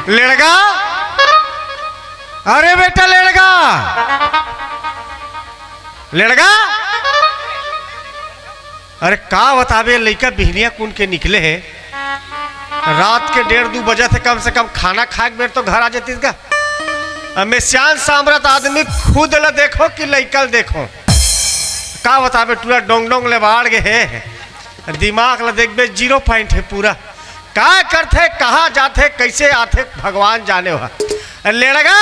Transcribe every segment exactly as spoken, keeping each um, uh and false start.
लेड़गा, अरे बेटा लेड़गा, लेड़गा, अरे का बताबे, लइका बिहनिया कुन के निकले हे। रात के डेढ़ दू बजे थे, कम से कम खाना खाए के बेर तो घर आ जातीस गा। अब मैं सियान सामरथ आदमी, खुद ल देखो कि लइका ल देखो, का बताबे, टूरा डोंग डोंग ले बाढ़ गे हे। दिमाग ल देखबे, जीरो पॉइंट हे पूरा। का करथे, कहाँ जाथे, कैसे आथे, भगवान जाने। वह लेड़गा,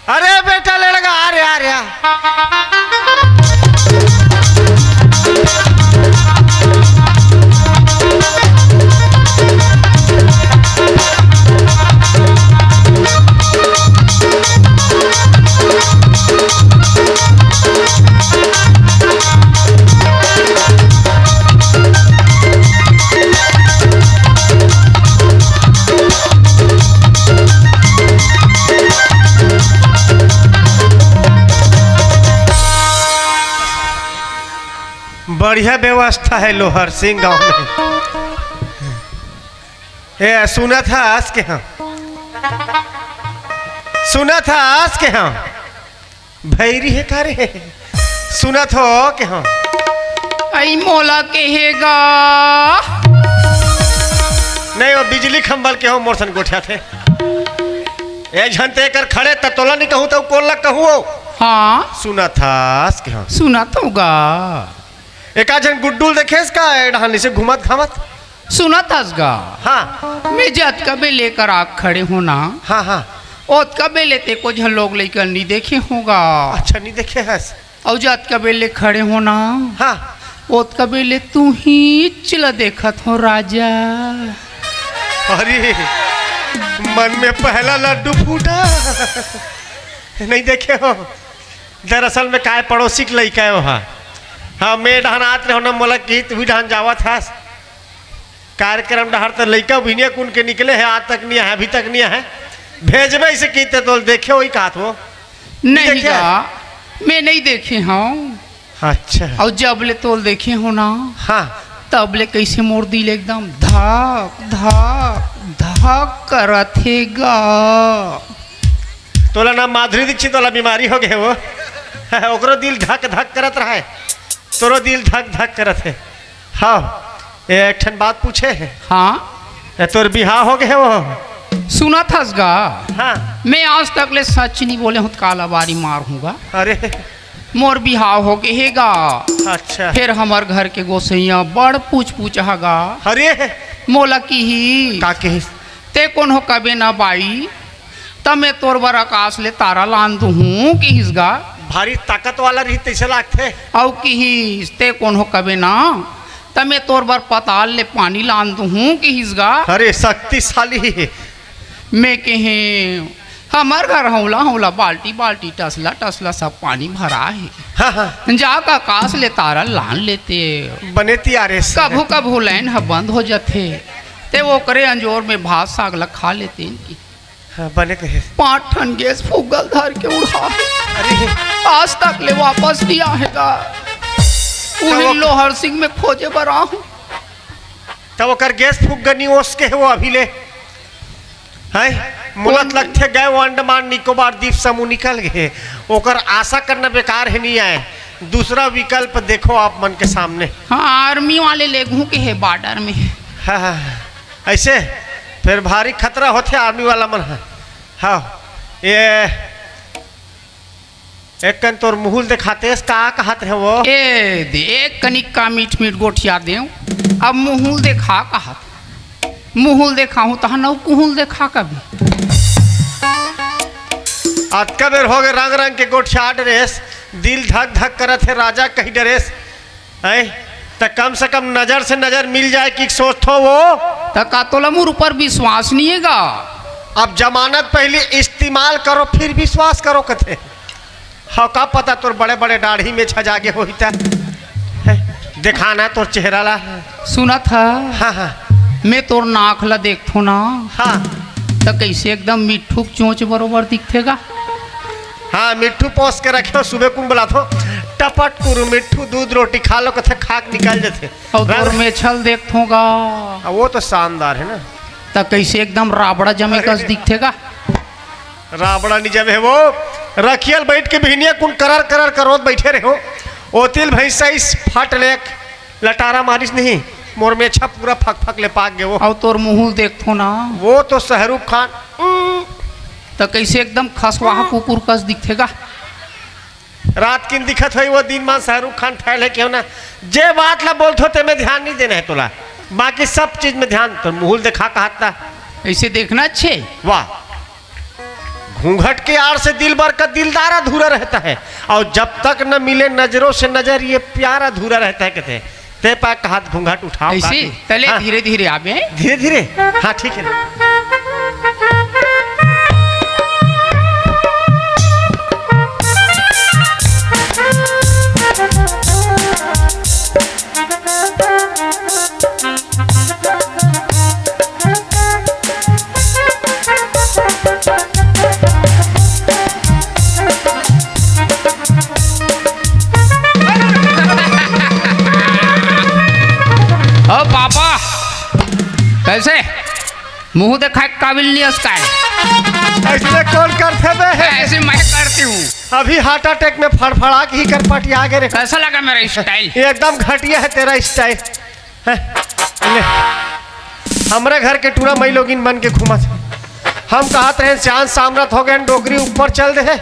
अरे बेटा लेड़गा, आ रे, आ रे, आ। बढ़िया व्यवस्था हे लोहर सिंह गांव में। ए, सुनत हस के हम, सुनत हस के हम, भैरी हे का रे? सुनत हो के हम? अई मोला के हे गा? नहीं, वो बिजली खंभल के हो, मोर सन गोठियाथे। एक झन ते कर खड़े, त तोला नहीं कहूँ, त कोन ला कहूँ? हाँ। सुनत हस के हम? सुनत हो गा। एका झन गुड्डू ल देखेस का, ए डहान से घूमत घामत? सुनत हस गा? हाँ। मैं जतका बेर ले कर आ खड़े हों ना, हाँ, हाँ। ओतका बेर ले ते को झन लोग लइका नहीं देखे हों गा। अच्छा, नहीं देखे हस? अउ जतका बेर ले खड़े हों ना, हाँ। ओतका बेर ले तुहीच ल देखत हों राजा। अरे, मन में पहला लड्डू फूटा। नहीं देखे हो? दरअसल में काय, पड़ोसी के लइका हे वहाँ। हाँ, मैं डहान आत रहे हों ना, मोला किहिस, "तू भी डहान जावत हस?" कार्यक्रम डहर त लइका बिहनिया कुन के निकले हे, आज तक नहीं आए, अभी तक नहीं आए। भेजबे इसे किहिस ते तोला देखे होही काहत हों। नहीं देखे? गा, मैं नहीं देखे हों। अच्छा। अउ जब ले तोला देखे हों ना, हाँ। तब ले कइसे मोर दिल एकदम धक धक धक करत हे गा। तोला ना माधुरी दीक्षित वाला बीमारी हो गे वो। ओकरो दिल धक धक करत रहे, तोरो दिल धक धक करत हे। हाँ, ए, एक ठन बात पूछे हे। हाँ। ए, तोर बिहाव हो गे हे वो? सुनत हस गा? हाँ। मैं आज तक ले सच नहीं बोले हों, त काला बारी मार हों गा। अरे। मोर बिहाव हो गे हे गा। अच्छा। फेर हमर घर के गोसइया बड़ पूछ पूछ हा गा। अरे। मोला किहिस, का किहिस? ते कोन हो कबे ना बाई, त मैं तोर बर आकाश ले तारा लान दूहूं किहिस गा। भारी ताकत वाला रही तइसे लागथे। अउ किहिस, ते कोन हो कबे ना, त मैं तोर बर पताल ले पानी लान दूहूं किहिस गा। अरे शक्तिशाली। मैं कहें, हमर घर हौला हौला, बाल्टी बाल्टी, टसला टसला सब पानी भरा हे। हाँ, हाँ। जाके आकाश ले तारा लान लेते। बने तियारे से। कभू कभू लाइन ह बंद हो जाथे, ते ओकरे अंजोर में भात साग ला खा लेते इनकी। हाँ, बने कहे। पांच ठन गैस फुग्गा ल धर के उड़हा हे। अरे। आज तक ले वापस नहीं आहे गा। उही वो लोहर सिंह में खोजे बर आहूं। तब ओकर गैस फुग्गा नहीं ओस के हे वो अभी ले। हैं? मोला त लगथे गए वो अंडमान निकोबार द्वीप समूह निकल गे। ओकर आशा करना बेकार हे, नहीं आए। दूसरा विकल्प देखो आप मन के सामने। हाँ, आर्मी वाले लेगहूं के हे बॉर्डर में। हाँ, हाँ, हाँ। ऐसे फिर भारी खतरा होथे आर्मी वाला मन ह। हाँ, ये एक कन तोर मुहुल देखातेस, का कहत रहे वो? ए, दे, एक कनिक का मीठ मीठ गोठिया देव, अब मुहुल देखा कहत। मुहुल देखाहूं तहन अउ कुहुल देखा कभी। अतका बेर हो गे रंग रंग के गोठिया डरेस, दिल धक धक करत हे राजा कही डरेस। हैं? त कम से कम नजर से नजर मिल जाए कि सोचथो वो। त का तोला मोर ऊपर विश्वास नहीं हे गा? अब जमानत पहली इस्तेमाल करो फिर विश्वास करो कथे। हाँ, का पता तोर बड़े बड़े दाढ़ी में छजा गे होही त। हैं? देखाना तोर चेहरा ला। सुनत ह? हाँ, हाँ। मैं तोर नाक ला देखथों ना। हाँ। त कइसे एकदम मिट्ठू के चोंच बरोबर दिखथे गा। हाँ, मिट्ठू पोस के रखे हो, सुबह कुन बुलाथो, टपट कुरु मिट्ठू, दूध रोटी खा लो, कथे खा के निकल जाथे। अउ तोर रंग मेछल देखथों गा। हाँ, वो तो शानदार हे ना। त कइसे एकदम राबड़ा जमे कस दिखथे गा? राबड़ा नी जमे हे वो, रखियल बइठ के बिहनिया कुन करर करर करोत बइठे रहे हो। ओतिल भैंसा इस फट ले एक लटारा मारिस नहीं, मोर मेछा पूरा फक फक ले पाक गे वो। अउ तोर मुँह देखथो ना। वो तो शाहरुख खान, उम। त कइसे एकदम खसवाहा कुकुर कस दिखथे गा? रात किन दिखत होई, वो दिन मान शाहरुख खान फैल हे, क्यों ना? जे बात ला बोलथो, ते में ध्यान नहीं देना हे तोला, बाकी सब चीज में ध्यान। तो मुँह ल देखा कहत ता। ऐसे देखना अच्छे। वाह, घूंघट के आड़ से दिलबर का दिलदार अधूरा रहता है, और जब तक न मिले नजरों से नजर, ये प्यार अधूरा रहता है, कहते हैं। ते पा कहत घूंघट उठाओ ऐसे? काकी। तले हाँ। धीरे धीरे आबे। धीरे धीरे। हाँ, ठीक है ना। ओ पापा, कैसे? मुंह दिखाए काबिल नहीं उसका है। ऐसे कौन करथे बे? ऐसे मैं करती हूँ। अभी हार्ट अटैक में फड़फड़ा के ही कर पटिया गे रे। कैसा लगा मेरा स्टाइल? एकदम घटिया है तेरा स्टाइल। हैं? ले। हमरे घर के टूरा मई लोगिन बन के घूमत हे। हम कहत रहे, सियान सामरथ हो गए, डोकरी ऊपर चल दे हे।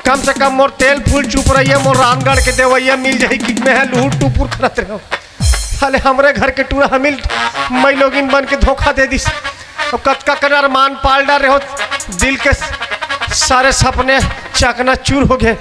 कम से कम मोर तेल फूल चुप रही है, मोर रामगढ़ के देवैया मिल जाही, कि मैं है लूट टुपुर करत रहे हो। साले हमरे घर के टूरा हमिल मई लोगिन बन के धोखा दे दिस। अब कतका कन अरमान पाल डारे हो, दिल के सारे सपने चकनाचूर हो गए।